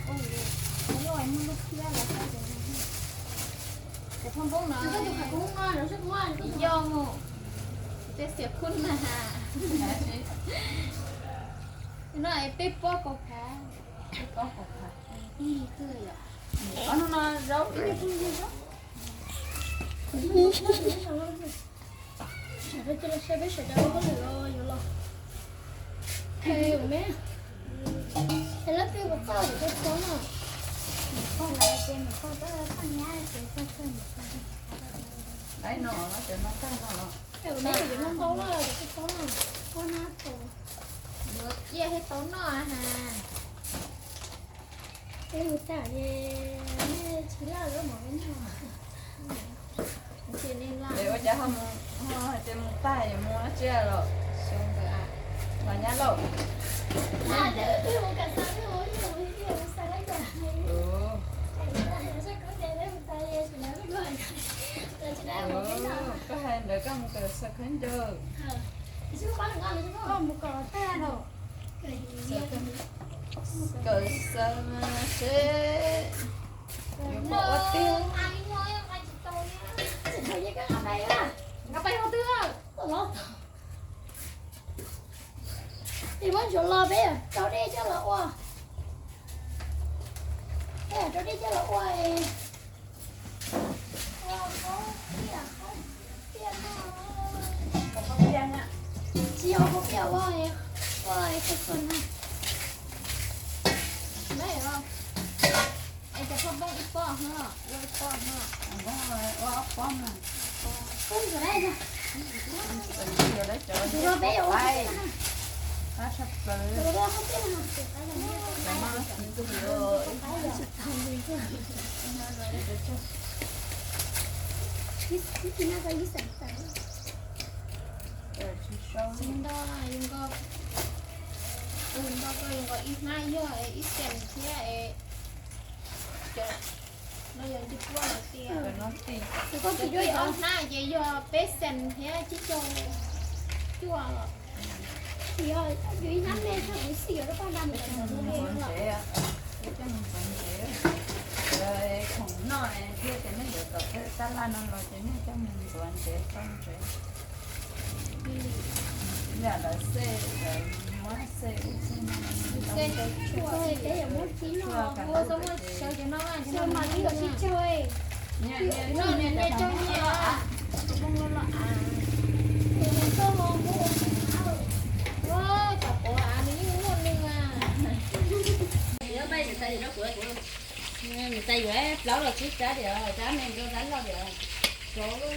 Cov phaj npoob no yog mus tej xiam khub na. No es peb pob kaus phav. Ib tug yom. Ob hnub no zaub ib nyuag phooj ywg zaub. Sawv daws cia li saib peb sawv daws ua hauj lwm los yuav los. Ces me, es leej twg puas txawj yuav tau txhob no. Laib no, cov no tag no. Es me yuav no ntau na, cov txhob no. Yuav ciaj thiaj tau noj ha. Peb mus tag ces nej tsis laj lawm mov peb noj. Ces ua cas ho mus, ho hais tias mus tag es mus dab tsi los? Xyoo ntawd los nyab lauj. Koj hais ntawd koj mus kawm xav khaub ncaws. Koj mus kawm tag los. Kawm xav seb yuav pom ua tiag. Nqa pais hauv twg? Peb muab ntsuav los peb rau dej coj los ua. Peb rau dej coj los ua. Tsis yog ua piaj ua, ua khaub ncaws na. Es cov phaj npoob ib pob no, ua ib pob no. Ua ob pob no. Peb ua ua peb ua. Ib nto, ib nto, ib hnab yog ib xees thiab es. No yog ncej puab no tiag. Ib hnab ces yog peb xees thiab tsib caug cuaj los. Ib hnab me, kuv xij yuav rau koj nqa mus ntxuav ntsev, coj mus ntxuav ntsev. Khoom noj thiab ces nej yuav kom tab laj no los ces nej coj mus ntxuav ntsev tau ntsev. Yam lawv xej, lawv muab xej ub xej no, xej tshuaj, peb yuav muab tib no, sawv cov no, cov no mas twb yuav sib tsawg. Tom quav av nws yeej muaj nws. Nws tas yuav plaub los tsib rab diam, rab me rau rab loj diam. Rau li.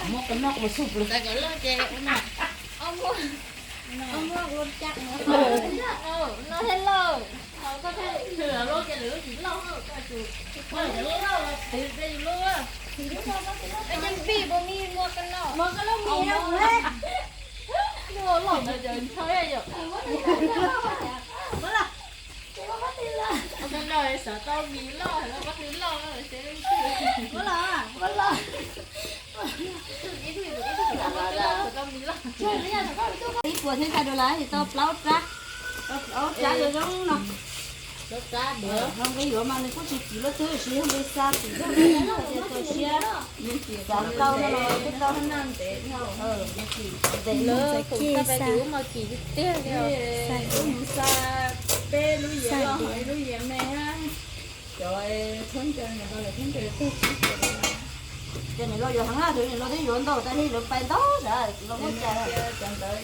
Muab qhov no ua xub plawg. Ib puas thiab ntshai rau lawv tau plaub rab, tau plaub rab zoo zoo no. Zoo nqi yuav mas nws kuj tsis kim lub twg, tsis yog nqi xa tim lub, tau siab, xav tau no los kuj tau. Ntev lawm, kuv tau pais tim ub mas kim tiag tiag li. Mus xa peb lub yias loj, ib lub yias me, cov khaub ncaws no, khaub ncaws tag tsib caug. Ces nws los yuav heev na, nws los twb yuav ntau tas li, lawv pais ntau tas los muaj cas. Cov ntawd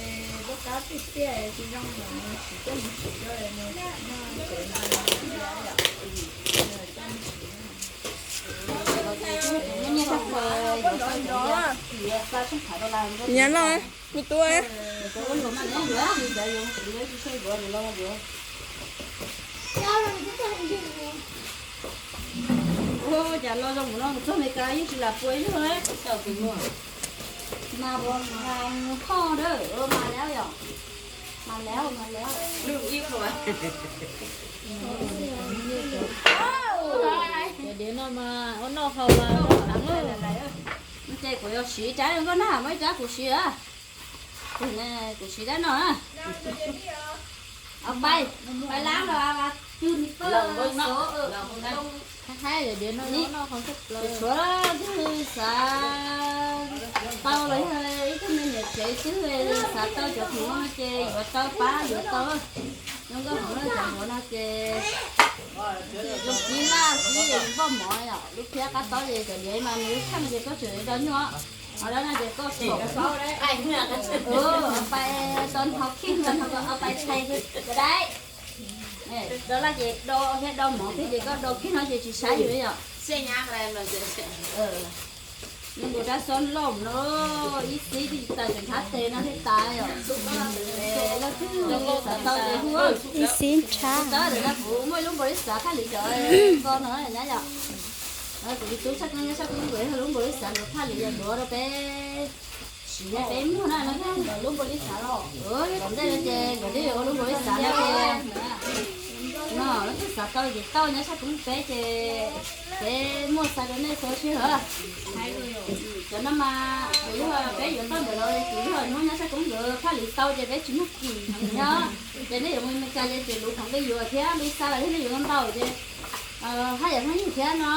lub kab tiaj tiaj tsis zoo, tsis coj mus siv. Nyiam loj, kuv tuaj. Cas los zoo mus no mus txog Meskas yeej tsis lam pua ib zaug na. Mas ua mas ho da, mas lawm yom, mas lawm mas lawm. Cov diav no mas ua noj haus mas noj heev. Ces kuv yuav siv ib rab rau koj na, muaj ib rab kuv siv a. Kuv siv rab no na. Pais, pais lab los cug ni pawg no. Haib, cov diav no noj haus tshaj plaws. Tshuav twg xav tau los yog ib tug me nyuam tsev xwb xav tau cov khoom no ces yuav tau pab yuav tau. Zoo nkauj hmoov no cov hmoov no ces zoo kib laj kib es npoj mov yom, lub phiab qab tob ces cov diav mas nws tshaj no ces koj tseem do nyuaj. Ho dab no ces koj pais tau nthos khij no, pais tshais cov daim. Do laj ces do thiab do mov thiab ces koj do kiag no ces tsis saib yus yom. Zoo nkaus rab xob loj no, ib xib twb tsis tas, tseem nrhab tes no thiaj tas yom. Leej twg xav tau ces hu. Ib xib nrhab. Kuv muaj ib lub npaum li xav thaj li cov ko no nyab yom. Kuv tus tub tshaj koob nyob sab koob nkawd lub npaum li xav nkawd thaj li yog luav rau peb siv thiab peb muag na no thiab. Nkawd lub npaum li xav los tom ntej no ces nkawd twb yuav ua lub npaum li xav no ces no leej twg xav tau ces tau nyob sab koob peb ces peb muaj xa rau nej txhua sij hawm. Cov no mas kuv yog peb yuav tau ntawm lawv ces yog hnub nyob sab koob nkawd thaj li tau ces peb tsis muaj kim nyob. Ces nej yuav mus Meskas ces tseem luv khoom nqi yuav thiab nqi xa los yog nej yuav ntau ces haj yam pheej yug thiab no.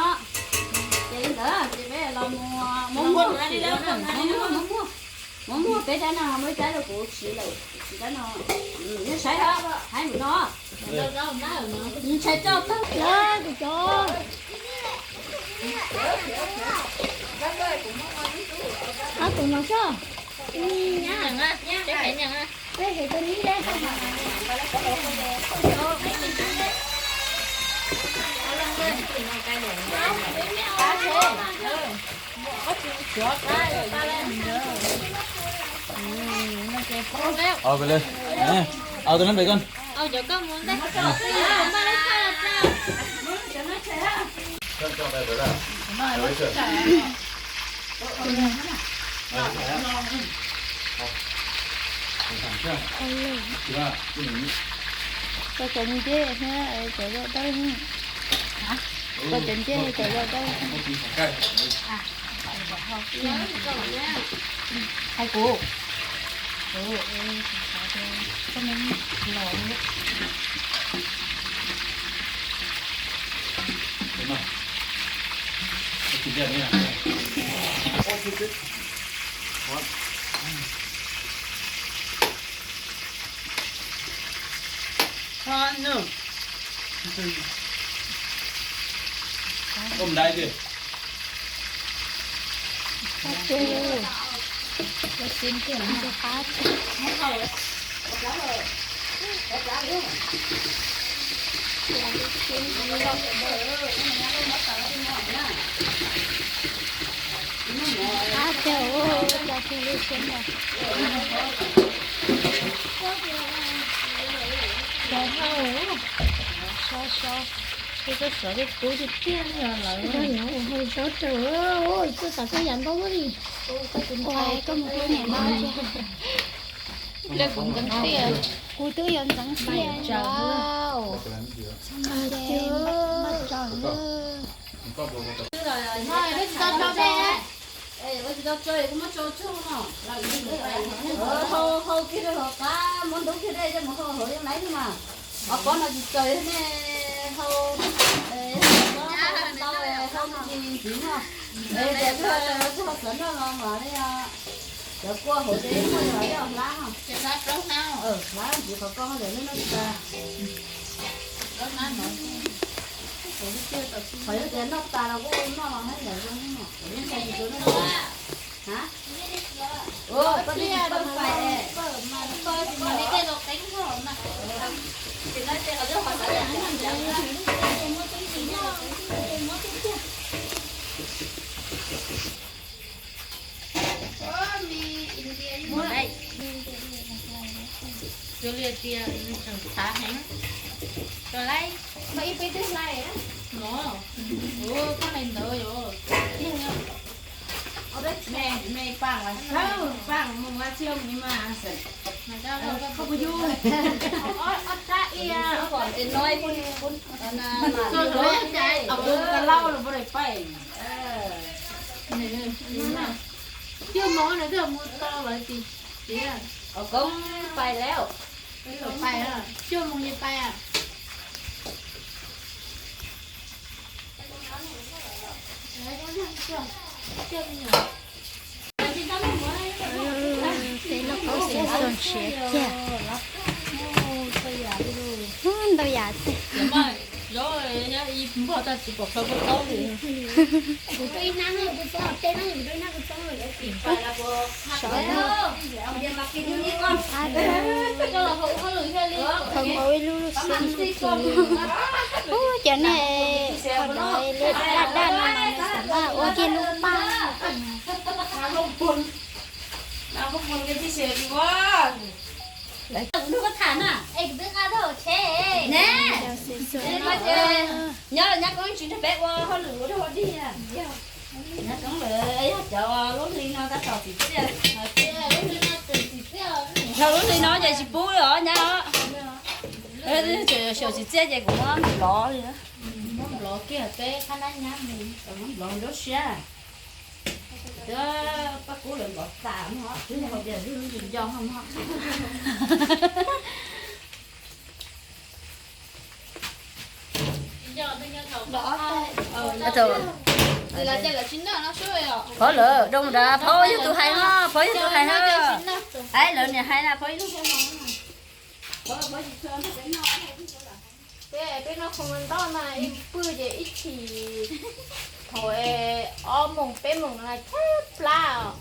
Ces li ntawd ces peb los mus muab muag, muab muag peb rab no, muab ib rab rau kuv siv lawm, siv rab no. Nyob saib hab, haib mus no. Ntshai coj tag lawm kuv cov. Ab, tus no xwb. Peb hev rau neb. Tus no pem ko. Koj cov ncej thiab cov zaub dawb, koj cov ncej cov zaub dawb. Hais kuv. Ôm đáy kìa. Ab, cog ua cas kiag li siab ntawd. Sov sov, sov sov tiag tiag li lawm. Sov rau, tuaj tom koj yam npau li. Koj mus hu niam npau. Kuv twb yuav ntxeev tiag. Hau kiag rau hauv qab, muab ntub kiag dej coj mus hau hauv yeeb laib thiab mas. Ob pob no tsis txaus nej hau, hau ntau, hau ntsis ntxiv no. Cov twg ho xav noj no mas nej cov kua hauv ces muaj yog hlab, hlab ntxiv qhov ko lawm nej noj tsis tas. Qhov yog tias noj tas los kuj noj los hab yam zoo no. Koj twb tsis pawj fais. Cua liaj tias tseem txhav heev. Rau laib, muaj ib peb tug hlais. Ua koj hais ntawd yog tiag. Me, me pam, pam mus ua tsi mus mas. Koj puas yug? Ob sab ia. Txog lawv cai, ob ka lauj los puas daim paim. Cuaj moos no twb mus tau lawv tiag. Koob pais lawm. Cuaj moos ces pais. Peb lub paub xiav xon siav kiag. Ntau yam tiag. Sov, qhov muaj ib lub lub xwb. Ub, cov nej qhov dawb li daj daj no mas nws xav mas ua kiag lub paj. Nyob nyab koob tsis nrog peb ua hauj lwm ua dog ua dig. Nyab koob lawm yog cov lub hli no tab tom txim txiaj. Yog lub hli no ces tsis pub li os nyab. Xyaum txim txiaj ces kuv muab nplov li. Muab nplov kiag peb qab nab nyab mus. Nplov nruab siab. Pab kub lawv nplov tas mog, twb yog tias nco mog. Phauj lawm, doo nrad, phauj yog tus hais no, phauj yog tus hais no. Aib, lawv niam hais na, phauj yog tus hais no. Peb noj khoom ntau mas ib pwg ces ib chim thaum ob moos peb moos no thab plab os.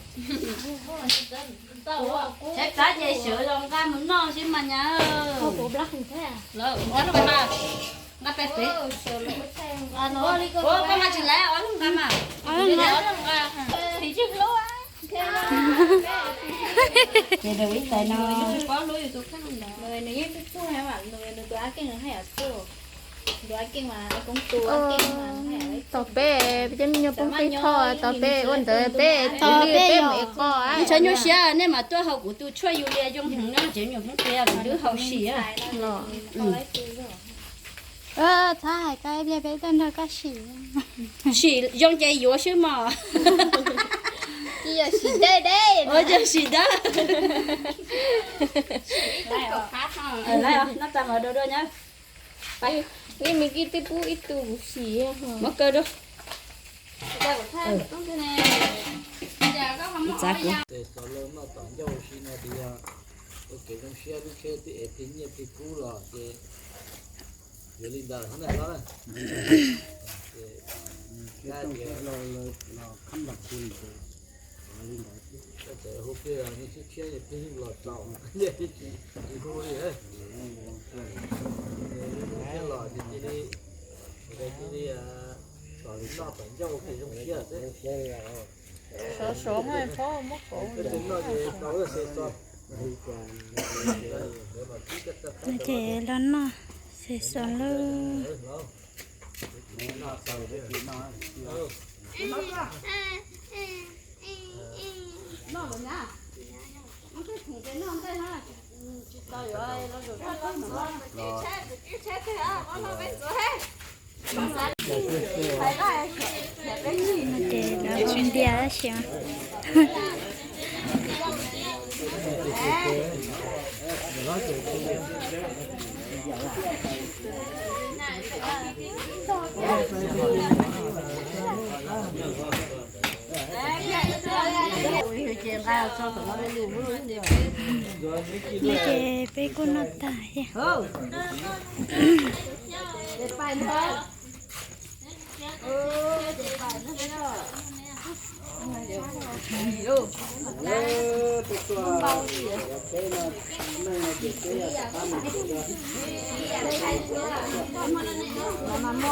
Thab plab ces sawv los nqa mus noj xwb mas nyab. Nqa pem pem. Koj mas tsis laiv ob leeg nqa mas. Ces ib tais no. Tos peb, peb cov me nyuam poob qij thoj, tos peb ua ntawd peb tos peb mus ev qos. Ntshai nyuaj siab nej mam tuaj haus kuv tus tshuaj Yulia zoo heev no ces me nyuam poob qij kuv twb haus sim. Txhob hais koj ib pliag peb tuaj nrog koj sim. Sim zoo ces yuav xwb mog. Sim dawb dawb. Sim dawb. Noj tag mas dua dua nyab. Ib me kij twb pub ib tug kuv sim. Muab kaw dua. Tes xov laug noj tom ncauj si no tias yog ua kev zoo siab lub tsheb twb ev plig nyiaj plig kub los ces yuav li ntawd na los. Ces hu plig los nws tshiab tshiab plig los txaus, tsis hu li. Thiab los ces cia li, cia li tom li noj tom ncauj kev zoo siab xwb. Sov sov hais paub muab kauv. Ces los noj sov sov lawm. Ces lawv ntiag tab sis mas. No ces peb kuj noj tag thiab. Li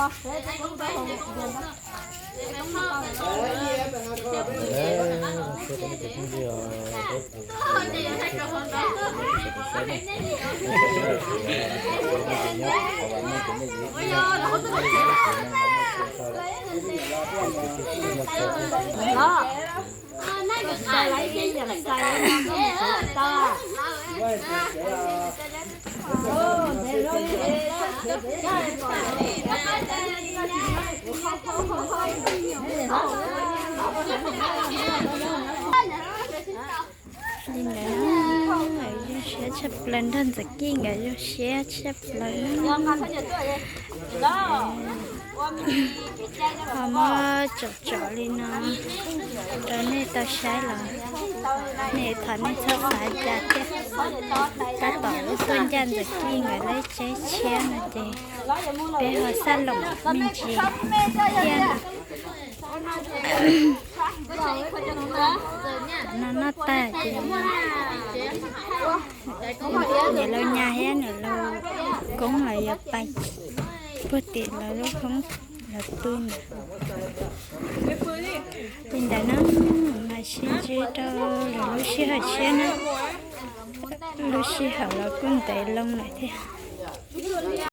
ntawd, zoo siab tshaj plaws, nrog Ntxawm Kij nkawd zoo siab tshaj plaws na. Ho muab tsom tsom li no rau nej tau saib los nej thov nej txhob xav cas thiab. Tab tom wb tuaj ncaj Ntxawm Kij nkawd lub tsheb tshiab no ces peb ho xab loom me ntsis thiab no. No noj tag ces niam laus Nyas thiab niam laus Koob los yuav pais puag tim lawv lub hoob lawv pw ntawd. Li ntawd na, mas sib ntsib rau lwm lub sij hawm tshiab na. Lub sij hawm los kuj ntev loo lawm thiab.